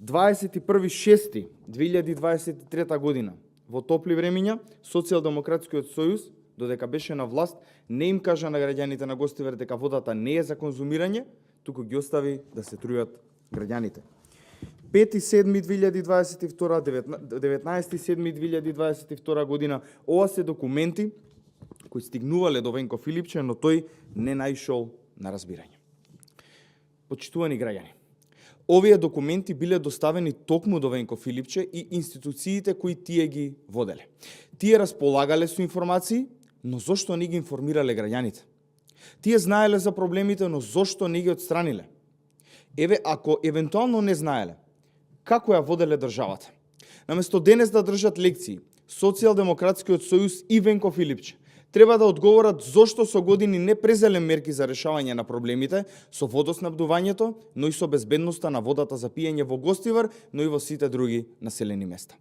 21.6.2023 година, во топли времиња, Социјалдемократскиот сојуз, додека беше на власт, не им кажа на граѓаните на Гостивар дека водата не е за конзумирање, туку ги остави да се трујат граѓаните. 5.7.2022, 19.7.2022 година, ова се документи кои стигнувале до Венко Филипче, но тој не наишол на разбирање. Почитувани граѓани, овие документи биле доставени токму до Венко Филипче и институциите кои тие ги воделе. Тие располагале со информации, но зошто не ги информирале граѓаните? Тие знаеле за проблемите, но зошто не ги отстраниле? Еве, ако евентуално не знаеле, како ја воделе државата? Наместо денес да држат лекции, Социјалдемократскиот сојуз и Венко Филипче треба да одговорат зошто со години не презеле мерки за решавање на проблемите со водоснабдувањето, но и со безбедноста на водата за пиење во Гостивар, но и во сите други населени места.